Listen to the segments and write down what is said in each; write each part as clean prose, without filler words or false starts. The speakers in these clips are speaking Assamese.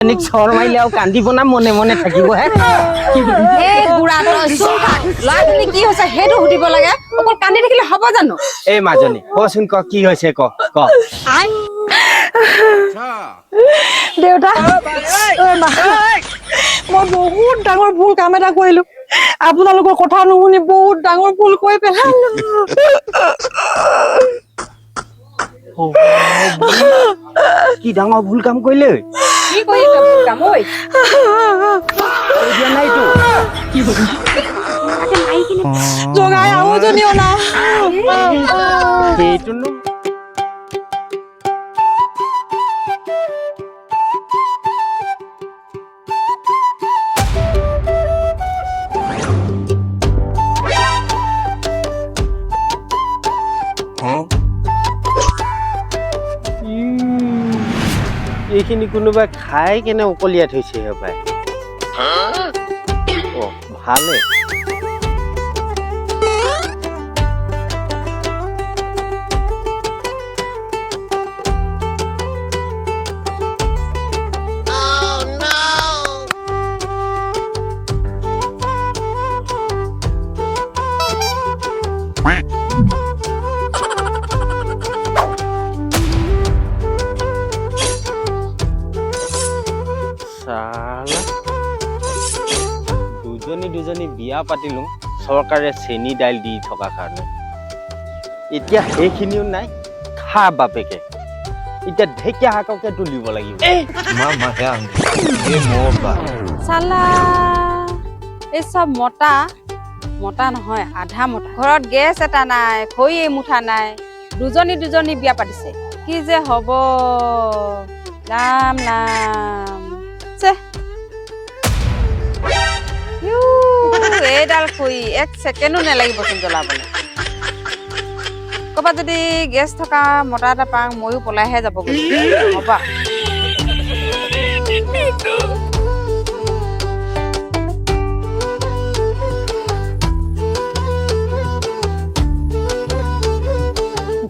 চৰ মাৰিলে আৰু কান্দিব না মনে মনে থাকিব হে? এই বুঢ়া, তই চুপ থাক। ল'ৰাজনী কি হৈছে সেইটো সুধিব লাগে, অকল কান্দি থাকিলে হ'ব জানো? এই মাজনী, কচোন ক, কি হৈছে ক ক। দেউতা, ঐ মা, মই বহুত ডাঙৰ ভুল কাম এটা কৰিলো। আপোনালোকৰ কথা নুশুনি বহুত ডাঙৰ ভুল কৰি পেলালো। কি ডাঙৰ ভুল কাম কৰিলে ঐ? কি কৰিলে ভুল কাম ঐ? কৈ দিয়া নাইতো। জগাই আৰু এজনীও না। সেইটোনো এইখিনি কোনোবাই খাই কেনে উকলিয়াই থৈছে হপাই। অ, ভালে। চালা, দুজনী দুজনী বিয়া পাতিলো চৰকাৰে চেনি দাইল দি থকা কাৰণে, এতিয়া সেইখিনিও নাই। খা বাপেকে, এতিয়া ঢেকীয়া শাককে তুলিব লাগিব। চালা, এই চব মতা মতা নহয়, আধা মতা। ঘৰত গেছ এটা নাই, খৰি এমুঠা নাই, দুজনী দুজনী বিয়া পাতিছে। কি যে হ'ব, ৰাম ৰাম। চে ইউ, এইডাল খৰি এক ছেকেণ্ডো নালাগিবচোন জ্বলাবলৈ। ক'ৰবাত যদি গেছ থকা মতা এটা পাওঁ, ময়ো পলাইহে যাবগৈ। হ'বা।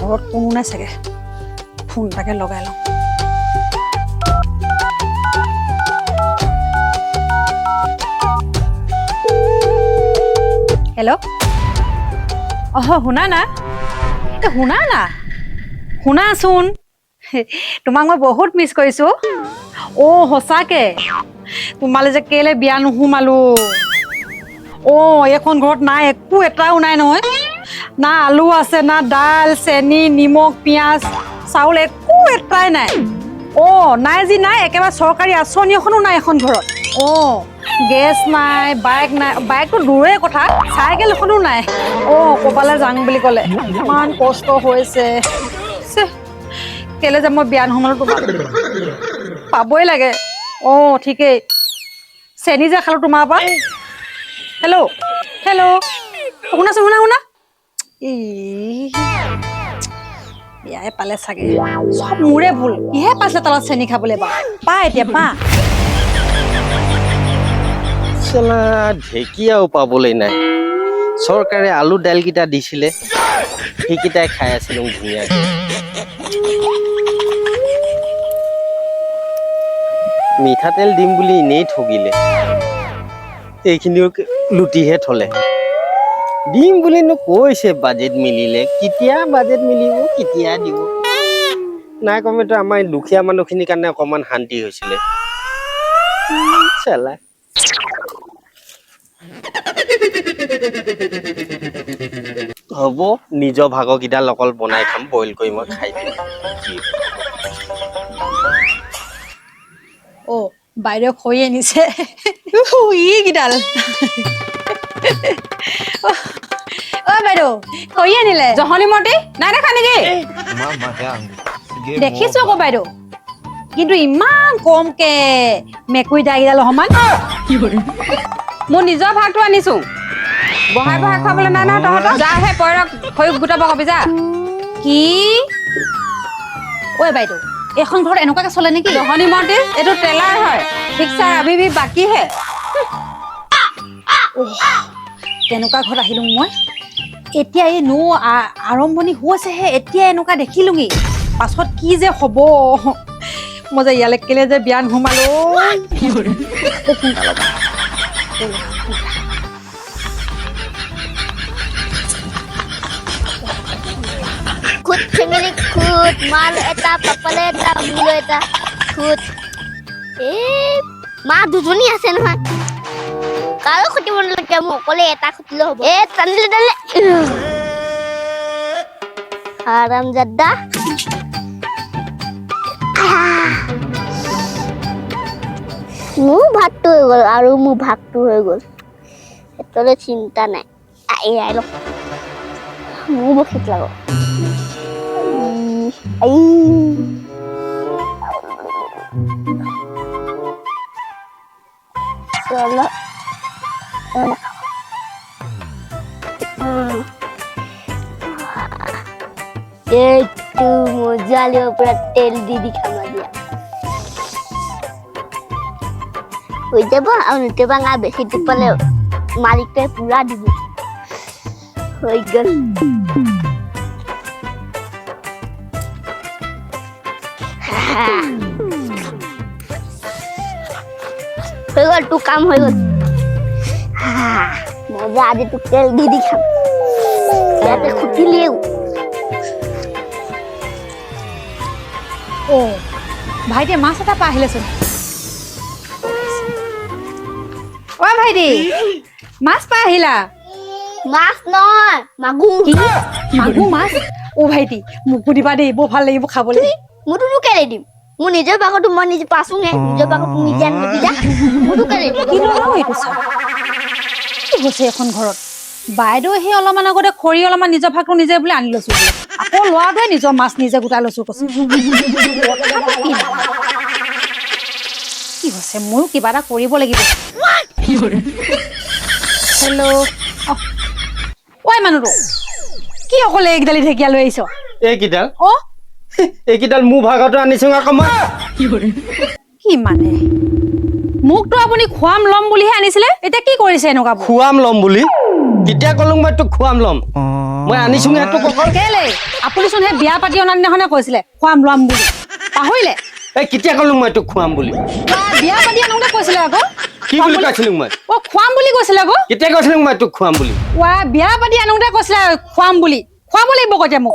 ঘৰত কোনো নাই চাগে, ফোন এটাকে লগাই লওঁ। হেল্ল', অহ শুনা না, এ শুনা না, শুনাচোন, তোমাক মই বহুত মিছ কৰিছো। অ' সঁচাকে, তোমালৈ যে কেলে বিয়া নোসোমালো। অ' এইখন ঘৰত নাই, একো এটাও নাই নহয়, না আলু আছে, না দাইল, চেনি, নিমখ, পিঁয়াজ, চাউল, একো এটাই নাই। অ' নাই যি নাই, একেবাৰে চৰকাৰী আঁচনি এখনো নাই এখন ঘৰত। অ' গেছ নাই, বাইক নাই, বাইকটো দূৰৰে কথা, চাইকেল এখনো নাই। অ' ক'ৰবালৈ যাওঁ বুলি ক'লে ইমান কষ্ট হৈছে। ছেহ, কেলে যে মই বিয়া নোসোমালো তোমাক, পাবই লাগে। অ' ঠিকেই, চেনি যে খালো তোমাৰ পৰা। হেল্ল' হেল্ল', শুনাচোন, শুনা শুনা। ই, বিয়াই পালে চাগে, চব মোৰে ভুল। কিহে পাইছিলে তলত চেনি খাবলৈ বাৰু? পা এতিয়া পা। চালা, ঢেকীয়াও পাবলৈ নাই। চৰকাৰে আলু দাইলকেইটা দিছিলে, সেইকেইটাই খাই আছিলো ধুনীয়াকে। মিঠাতেল দিম বুলি এনেই ঠগিলে, এইখিনিও লুটিহে থলে। দিম বুলিনো কৈছে বাজেট মিলিলে, কেতিয়া বাজেট মিলিব, কেতিয়া দিব? নাই কমেতো আমাৰ দুখীয়া মানুহখিনিৰ কাৰণে অকণমান শান্তি হৈছিলে। চালা, হ'ব, নিজৰ ভাগৰকেইডাল অকল বনাই খাম, বইল কৰি মই খাই দিম। কি? অ' বাইদেউ খৰি আনিছে ইকেইডাল। অ' বাইদেউ খৰি আনিলে? জহনী মূৰ্তি নাই দেখা নেকি? দেখিছো আকৌ বাইদেউ, কিন্তু ইমান কমকে, মেকুৰী দাইকেইডাল সমান। মোৰ নিজৰ ভাগটো আনিছো, বহাই বহাই খুৱাবলৈ নাই নহয় তহঁতক। যাহে পইৰক খৰি গোটাব কবি যা। কি ঐ বাইদেউ, এইখন ঘৰত এনেকুৱাকে চলে নেকি? জহনী মূৰ্তি, এইটো ট্ৰেইলাৰ হয়, পিকচাৰ আভি ভি বাকী হে। কেনেকুৱা ঘৰত আহিলো মই এতিয়া? এই নো আৰম্ভণি হৈছেহে, এতিয়া এনেকুৱা দেখিলোঙি, পাছত কি যে হ'ব। মই যে ইয়ালৈ কেলে যে বিয়া নোসোমালো ঐ। আকৌ ফোন এটা লগাওঁ। খুদ ফেমিলি খুদ, মাল এটা, পাপালে এটা, মোলৈ এটা খুদ। এই মা দুজনী আছে নহয়, কাৰো খুটিব নালাগে, মোক অকলে এটা খুটিলে হ'ব। এ টানিলে টানিলে, হাৰামজাদা। মোৰ ভাতটো হৈ গ'ল আৰু মোৰ ভাগটো হৈ গ'ল, সেইটোলৈ চিন্তা নাই। এয়াই লওক, মোৰ বসিত লাগক। এই চলো। এইটো মজা লাগিব, পুৰা তেল দি দি খাম দিয়া হৈ যাব। আৰু নতুবা বেছি টোপালে মালিকটোৱে পুৰা দিব। হৈ গ'ল। হৈ গ'ল, তোৰ কাম হৈ গ'ল। মজা, আজি তোক তেল দি দি খাম। ইয়াতে খুটিলেও। অ ভাইটিয়ে মাছ এটা পাই আহিলেচোন। অ ভাইটি, মাছ পাই আহিলা? মাছ নহয়, মাগুৰ। মাগুৰ মাছ? অ ভাইটি, মোকো দিবা দেই, বৰ ভাল লাগিব খাবলৈ। মোৰটোতো কেলে দিম? মোৰ নিজৰ ভাগতো মই নিজে পাচোহে, নিজৰ ভাগতো নিজে আনিবি যা। মোৰতো কেলে দিম? কি ধৰণৰ এইটো চাওঁ, কি হৈছে এখন ঘৰত? বাইদেউ সেই অলপমান আগতে খৰি অলপমান নিজৰ ভাগটো নিজে বোলে আনি লৈছো বোলে, আকৌ ল'ৰাটোৱে নিজৰ মাছ নিজে গোটাই লৈছো কৈছে। কথাটো কি মানে? কি হৈছে? ময়ো কিবা এটা কৰিব লাগিব। হেল্ল', অ ঐ মানুহটো কি অকলে এইকেইডালি ঢেকীয়া লৈ আহিছ? এইকেইডাল? অ। এইকেইডাল মোৰ ভাগতো আনিছো আকৌ মই। কি মানে, মোকতো আপুনি খুৱাম ল'ম বুলিহে আনিছিলে, এতিয়া কি কৰিছে এনেকুৱাবোৰ? খুৱাম ল'ম বুলি কেতিয়া ক'লো মই তোক? খুৱাম ল'ম মই আনিছো তোক অকল। কেলে, আপুনিচোন সেই বিয়া পাতি অনা দিনাখনে কৈছিলে খুৱাম ল'ম বুলি, পাহৰিলে? এই কেতিয়া ক'লো মই তোক খুৱাম বুলি? বা, বিয়া পাতি আনোতে কৈছিলে আকৌ। কি বুলি কৈছিলো মই? অ খুৱাম বুলি কৈছিলে আকৌ। কেতিয়া কৈছিলো মই তোক খুৱাম বুলি? ৱা, বিয়া পাতি আনোতে কৈছিলে খুৱাম বুলি। খুৱাব লাগিব এতিয়া মোক।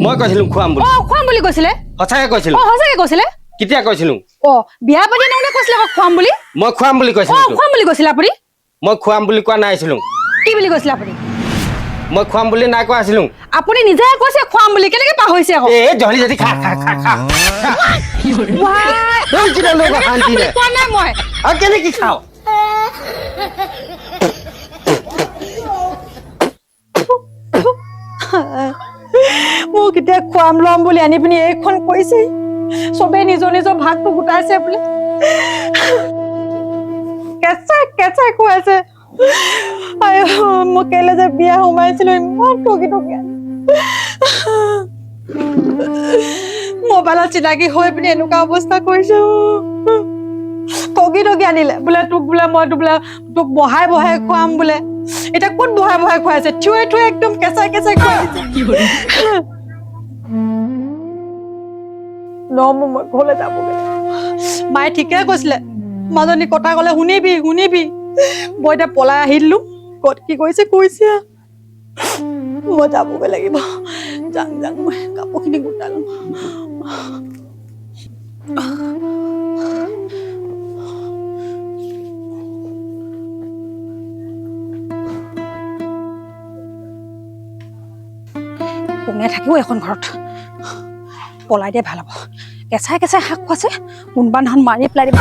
মই কৈছিলো খুৱাম বুলি? অ খুৱাম বুলি কৈছিলে। সঁচাকে কৈছিলো? অ সঁচাকে কৈছিলে। কেতিয়া কৈছিলো? অ বিয়া পাতি আনোতে কৈছিলে আকৌ খুৱাম বুলি। মই খুৱাম বুলি অ কৈছিলো তোক? খুৱাম বুলি কৈছিলে আপুনি। মই খুৱাম বুলি কোৱা নাইছিলো। কি বুলি কৈছিলে আপুনি? মই খুৱাম বুলি নাই কোৱা আছিলো। আপুনি নিজে কৈছে খুৱাম বুলি, কেনেকে পাহৰিছে আকৌ? এ জহলি যদি খা খা খা খা। ৱাই, এই কিডাল লৈ শান্তি নাই। কোৱা নাই মই। আৰু কেনেকে খাওঁ? মোক এতিয়া খুৱাম ল'ম বুলি আনি পিনি এইখন কৰিছে। চবেই নিজৰ নিজৰ ভাগটো গোটাইছে বোলে, কেঁচা কেঁচা খুৱাইছে। আই মই কেলে যে বিয়া সোমাইছিলো, ইমান ঠগি ঠগি মোবাইলত চিনাকি হৈ পিনি এনেকুৱা অৱস্থা কৰিছে। ঠগি ঠগি আনিলে বোলে তোক, বোলে মই তোক, বোলে তোক বহাই বহাই খুৱাম বোলে। এতিয়া ক'ত বহাই বহাই খুৱাইছে? থিয়ই থিয়ই একদম কেঁচাই কেঁচাই খুৱাই দিছে। ন মই ঘৰলৈ যাবগৈ। মায়ে ঠিকে কৈছিলে, মাজনী কথা ক'লে শুনিবি শুনিবি। মই এতিয়া পলাই আহিলো, ক'ত কি কৰিছে কৈছে। মই যাবগৈ লাগিব। যাং যাং, মই কাপোৰখিনি গোটালো। কোনে থাকিব এখন ঘৰত? পলাই দিয়া ভাল হ'ব। কেঁচাই কেঁচাই শাক খুৱাইছে, কোনোবা দিনাখন মাৰি পেলাই দিব।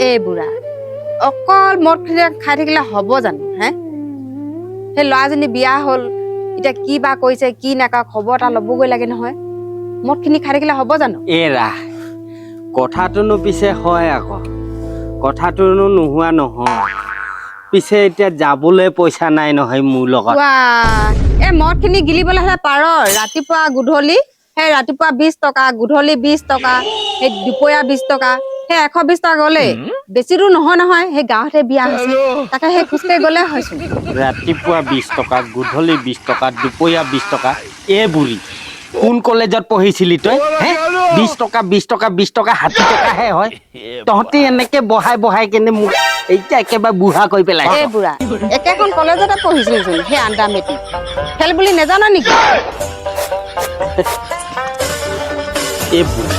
এই বুঢ়া, অকল মদ খাই থাকিলে হ'ব জানো হে? সেই ল'ৰাজনী বিয়া হ'ল, এতিয়া কি বা কৰিছে কি নাকা খবৰ এটা ল'বগৈ লাগে নহয়। মদখিনি খাই থাকিলে হ'ব জানো? এৰা, কথাটোনো পিছে হয় আকৌ, কথাটোনো নোহোৱা নহয়। পিছে এতিয়া যাবলৈ পইচা নাই নহয় মোৰ লগত। ৱা, এই মদখিনি গিলিবলৈ হ'লে পাৰ। ৰাতিপুৱা গধূলি, সেই ৰাতিপুৱা 20 টকা, গধূলি 20 টকা, সেই দুপৰীয়া 20 টকা, সেই 120 টকা গ'লেই। বেছি দূৰ নহয় নহয়, সেই গাঁৱতে বিয়া হৈছে। তাকে সেই খোজকাঢ়ি গ'লে হয়চোন। ৰাতিপুৱা 20 টকা, গধূলি 20 টকা, দুপৰীয়া 20 টকা। এ বুঢ়ী, কোন কলেজত পঢ়িছিলি তই হে? 20 টকা, 20 টকা, 20 টকা 60 টকাহে হয়। তহঁতি এনেকে বহাই বহাই কেনে মোক এতিয়া একেবাৰে বুঢ়া কৰি পেলাইছ। এই বুঢ়া, একেখন কলেজতে পঢ়িছিলোচোন, সেই আণ্ডাৰ মেট্ৰিক ফেল বুলি নেজান নেকি? এই বুঢ়ী,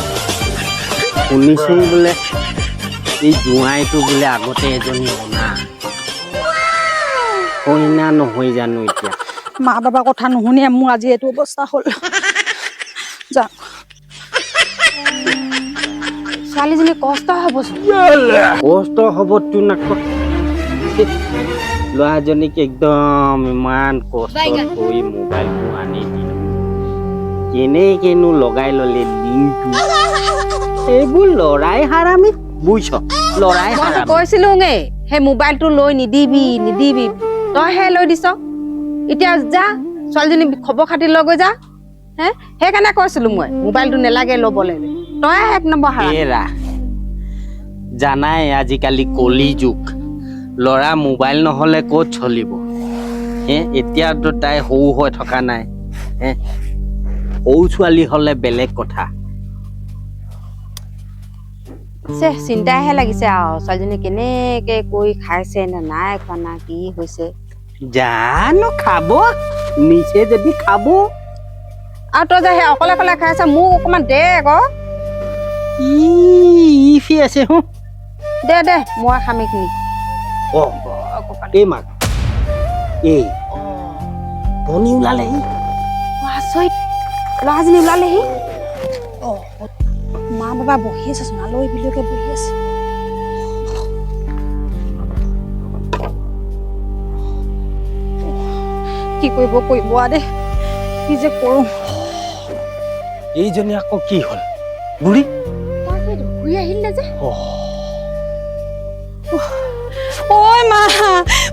শুনিছো বোলে এই জোঁৱাইটো বোলে আগতে এজনী অনা কইনা নহয় জানো এতিয়া? মা বাবাৰ কথা নুশুনিয়ে মোৰ আজি এইটো অৱস্থা হ'ল। যা। ছোৱালীজনী কষ্ট হ'বচোন। কষ্ট হ'ব তোন আকৌ। ল'ৰাজনীক একদম ইমান কষ্ট কৰি মোবাইলটো আনি দিলো, কেনেকেনো লগাই ল'লে লিংকটো। এইবোৰ ল'ৰাই হাৰামি, বুজিছ? ল'ৰাই মইতো হাৰামি। কৈছিলোঙে, সেই মোবাইলটো লৈ নিদিবি নিদিবি, তইহে লৈ দিছ। এতিয়া যা, ছোৱালীজনী খবৰ খাতি লৈ গৈ যা। হে, সেইকাৰণে কৈছিলো মই মোবাইলটো নেলাগে ল'বলৈ। তই এক নম্বৰ হাৰামি। এৰা, জানাই আজিকালি কলি যুগ, ল'ৰা মোবাইল নহ'লে ক'ত চলিব হে? এতিয়াতো তাই সৰু হৈ থকা নাই হে। সৰু ছোৱালী হ'লে বেলেগ কথা। চে, চিন্তাহে লাগিছে আৰু, ছোৱালীজনী কেনেকে কৰি খাইছে নে নাই খোৱা না কি হৈছে। জানো, খাব নিছে যদি খাব। আৰু তই যে সেই অকলে অকলে খাইছ, মোক অকণমান দে আকৌ। ই ইফি আছে হো। দে দে, মই খাম এইখিনি। অ, এই মাক, এই বনি ওলালে। আচৰিত, ল'ৰাজনী ওলালেহি। মা বাবা বহি আছে চোন, আলহী বিলকে বহি আছে। কি কৰিব কৰিব আ দেই, কি যে কৰোঁ। এইজনী আকৌ কি হ'ল বুঢ়ী? ঘূৰি আহিলে যে। ঐ মা,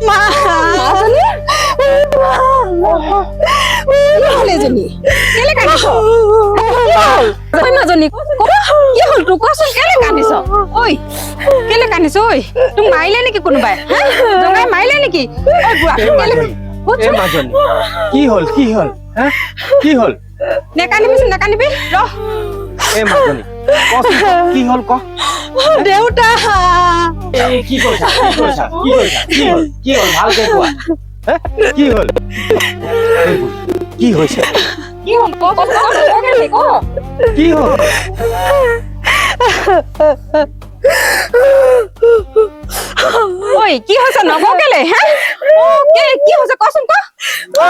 মা। মাজনী, কি হ'ল এইজনী? কেলে কান্দিছ? ঐ মাজনী, কি হ'ল তোৰ? কচোন, কেলে কান্দিছ? ঐ, কেলে কান্দিছ? ঐ, তোক মাৰিলে নেকি কোনোবাই হা? জঙাই মাৰিলে নেকি? ঐ বুঢ়া, এই কেলে মাজনী, এই মাজনী, কি হ'ল, কি হ'ল হা? কি হ'ল? নেকান্দিবিচোন, নেকান্দিবি, ৰহ। এই মাজনী, কচোন ক, কি হ'ল ক। দেউতা। এই কি কৈছা, কি কৈছা, কি কৈছা? কি হ'ল, কি হ'ল, ভালকে কোৱা হে? কি হ'ল? এই বুঢ়ী, কি হৈছে? কি হ'ল ক, ক, ক, ক, কেলে ক। কি হ'ল? ঐ, কি হৈছে নক কেলে হে? অ, কি হৈছে কচোন ক। ঐ,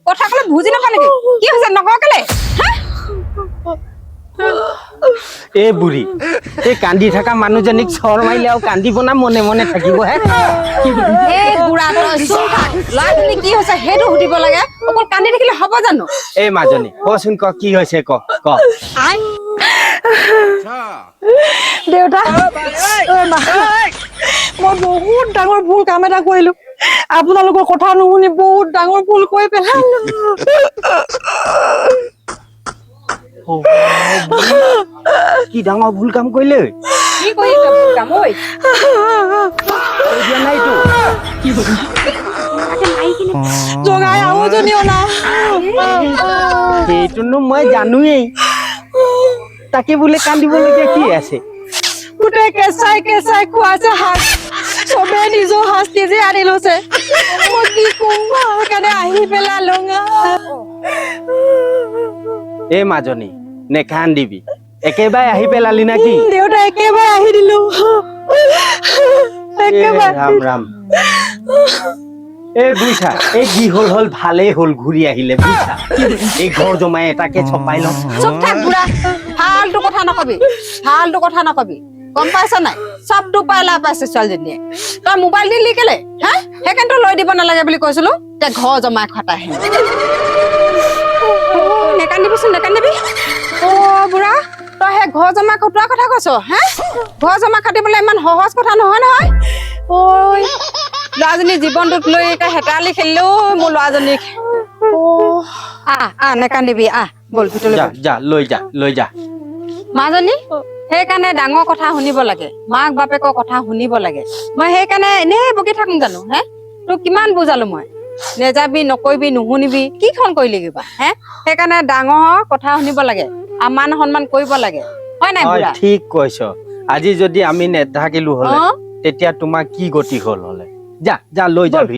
কথা ক'লে বুজি নাপা নেকি? কি হৈছে নক কেলে হা? এই বুঢ়ী, এই কান্দি থকা মানুহজনীক চৰ মাৰিলে আৰু কান্দিব না মনে মনে থাকিব হে? এই বুঢ়া, তই চুপ থাক। ল'ৰাজনী কি হৈছে সেইটো সুধিব লাগে, অকল কান্দি থাকিলে হ'ব জানো? এই মাজনী, কচোন ক, কি হৈছে ক, ক। দেউতা, ঐ মা, মই বহুত ডাঙৰ ভুল কাম এটা কৰিলো। আপোনালোকৰ কথা নুশুনি বহুত ডাঙৰ ভুল কৰি পেলালো। কি ডাঙৰ ভুল কাম কৰিলে? কি কৰিছ ভুল কাম ঐ? কৈ দিয়া নাইতো। জগাই আৰু এজনী অনা। সেইটোনো মই জানোৱেই, তাকে বোলে কান্দিবলগীয়া কি আছে? গোটেই কেঁচাই কেঁচাই খুৱাইছে শাক। চবে নিজৰ সাজ নিজে আনি লৈছে। মই কি কম, সেইকাৰণে আহি পেলালো। এই মাজনী, নেকান্দিবি। একেবাৰে আহি পেলালি না কি? দেউতা, একেবাৰে আহি দিলো। এ একেবাৰে। ৰাম ৰাম। এই বুজিছা, এই যি হ'ল হ'ল, ভালেই হ'ল ঘূৰি আহিলে, বুজিছা? এই ঘৰ জমাই এটাকে চপাই লওঁ। চুপ থাক বুঢ়া, ফাল্টু কথা নকবি, ফাল্টু কথা নকবি, গম পাইছ নাই? চবটো পাই লাভ পাইছে ছোৱালীজনীয়ে। তই মোবাইল দিলি কেলে হা? সেইকাৰণেতো লৈ দিব নালাগে বুলি কৈছিলো। এতিয়া ঘৰ জমাই খটাই। নেকান্দিবিচোন, নেকান্দিবি। অ বুঢ়া, তই সেই ঘৰ জমা খটোৱাৰ কথা কৈছ হে? ঘৰ জমা খাটিবলৈ ইমান সহজ কথা নহয় নহয়। ঐ। ল'ৰাজনী জীৱনটোক লৈ এতিয়া হেতালি খেলিলো মোৰ ল'ৰাজনীক। আহ আহ, নেকান্দিবি, আহ ব'ল ভিতৰলৈ যা ব'ল। যা, লৈ যা, লৈ যা। মাজনী, সেইকাৰণে ডাঙৰ কথা শুনিব লাগে, মাক বাপেকৰ কথা শুনিব লাগে। মই সেইকাৰণে এনেই বকি থাকো জানো হে? তোক কিমান বুজালো মই, নেযাবি, নকৰিবি, নুশুনিবি, কিখন কৰিলি কিবা হে? সেইকাৰণে ডাঙৰ কথা শুনিব লাগে আৰু মান সন্মান কৰিব লাগে, হয় নাই হয়। বুঢ়া? ঠিক কৈছ। আজি যদি আমি নেথাকিলো হলে অ তেতিয়া তোমাৰ কি গতি হল হলে? যা যা, লৈ যা। ব'ল।